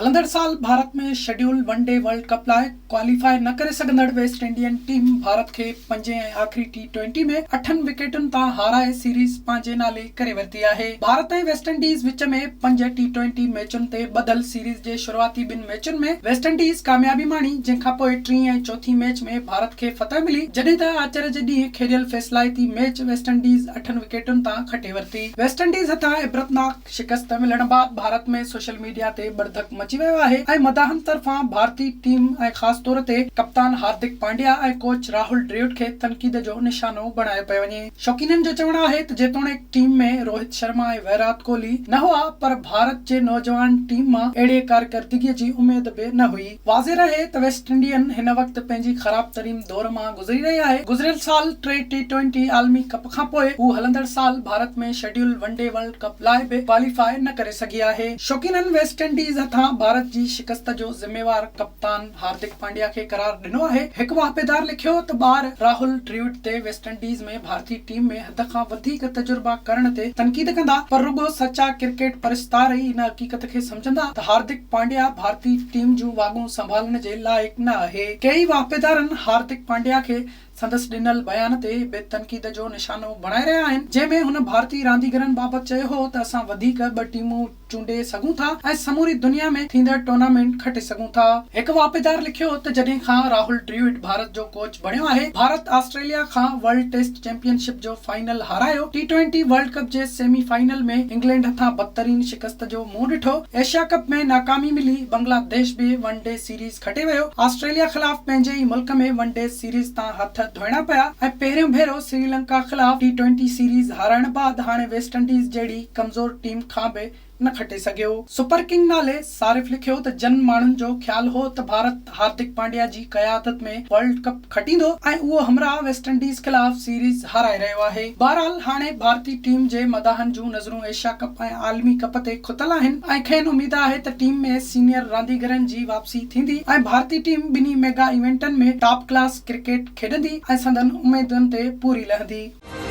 هلندڙ سال Bharat ۾ schedule one day world cup لاء ڪواليفاء نه ڪري سگهندڙ ويسٽ انڊين ٽيم ڀارت کي پنجين ۽ آخري ٽي ٽوئنٽي ۾ اٺن وڪيٽن تان هارائي سيريز پنهنجي نالي ڪري ورتي آهي. ڀارت ۽ ويسٽ انڊيز وچ ۾ پنج ٽي ٽوئنٽي ميچن تي ٻڌل سيريز جي شروعاتي ٻن ميچن ۾ ويسٽ انڊيز ڪاميابي ماڻي جنهن کانپوء ٽين ۽ چوٿين ميچ ۾ ڀارت کي فتح ملي جڏهن ته آچر جي ڏينهن کيڏيل فيصلائتي ميچ ويسٽ انڊيز اٺن وڪيٽن تان کٽي ورتي. ويسٽ انڊيز هٿان عبرتناڪ شڪست ملڻ بعد ڀارت ۾ سوشل ميڊيا تي ٻڙڌڪ مچي ويو آهي ۽ مداحن طرفان ڀارتي ٽيم ۽ خاص طور تي ڪپتان هاردڪ پانڊيا ۽ ڪوچ راهول ڊريوڊ کي تنقيد جو نشانو بڻايو پيو وڃي. شوقينن جو چوڻ آهي ته جيتوڻيڪ ٽيم ۾ روهت شرما ۽ ويرات ڪوهلي نه هئا پر ڀارت جي نوجوان ٽيم مان اهڙي ڪارڪردگي جي اميد به نه هئي. واضح رهي ته ويسٽ انڊين هن وقت پنهنجي خراب ترين دور مان گذري رهي آهي، گذريل سال ٽي ٽي ٽوئنٽي عالمي ڪپ کانپوء هو هلندڙ سال Bharat ۾ schedule one day world cup لاء به ڪواليفاء نه ڪري سگهي آهي. شوقينن ويسٽ انڊيز هٿان ڀارت جي شڪست جو ذميوار ڪپتان هاردڪ پانڊيا کي قرار ڏنو آهي. هڪ واهپيدار لکيو ته ٻار راهول ڊريوڊ تي ويسٽ انڊيز ۾ ڀارتي ٽيم ۾ حد کان وڌيڪ تجربا ڪرڻ تي تنقيد ڪندا پر رڳو سچا ڪرڪيٽ پرستار ئي ان حقيقت کي سمجهندا ته هاردڪ پانڊيا ڀارتي ٽيم جون واڳون سنڀالڻ جي لائق نه آهي. ڪيئي واهپيدارن هاردڪ پانڊيا کي سندس ڏنل بيان تي به تنقيد جو نشانو بڻائي رهيا آهن، جنهن ۾ هن ڀارتي رانديگرن بابت چيو هو ته اسان وڌيڪ ٻه ٽيمون چونڊي سگهون ٿا ۽ سموري دنيا ۾ ٿيندڙ ٽورنامينٽ کٽي سگهون ٿا. هڪ واهپيدار لکيو ته جڏهن کان راهول ڊريوڊ ڀارت جو ڪوچ بڻيو آهي، ڀارت آسٽريليا کان ورلڊ ٽيسٽ چيمپيئن شپ جو فائنل هارايو، ٽي ٽوئنٽي ورلڊ ڪپ جي سيمي فائنل ۾ انگلينڊ هٿان بدترين شڪست جو منهن ڏٺو، ايشيا ڪپ ۾ ناڪامي ملي، بنگلاديش به ون ڊي سيريز کٽي ويو، آسٽريليا خلاف پنهنجي ئي ملڪ ۾ ون ڊي سيريز تان هٿ ڌوئڻا پيا ۽ پهريون ڀيرو سريلنڪا خلاف ٽي ٽوئنٽي سيريز هارائڻ بعد هاڻي ويسٽ انڊيز جهڙي ڪمزور ٽيم کان به نه کٽي سگهيو. سپر ڪنگ نالي صارف لکيو ته جن ماڻهن جو خيال هو ته ڀارت هاردڪ پانڊيا جي قيادت ۾ ورلڊ ڪپ کٽيندو ۽ اهو همراهه ويسٽ انڊيز خلاف سيريز هارائي رهيو آهي. بهرحال هاڻي ڀارتي ٽيم جي مداحن جون نظرون ايشيا ڪپ ۽ عالمي ڪپ تي کتل آهن ۽ کين اميد آهي ته ٽيم ۾ سينيئر رانديگرن جي واپسي ٿيندي ۽ ڀارتي ٽيم ٻنهي ميگا ايونٽن ۾ ٽاپ ڪلاس ڪرڪيٽ کيڏندي ۽ سندن اميدن تي پوري لهندي.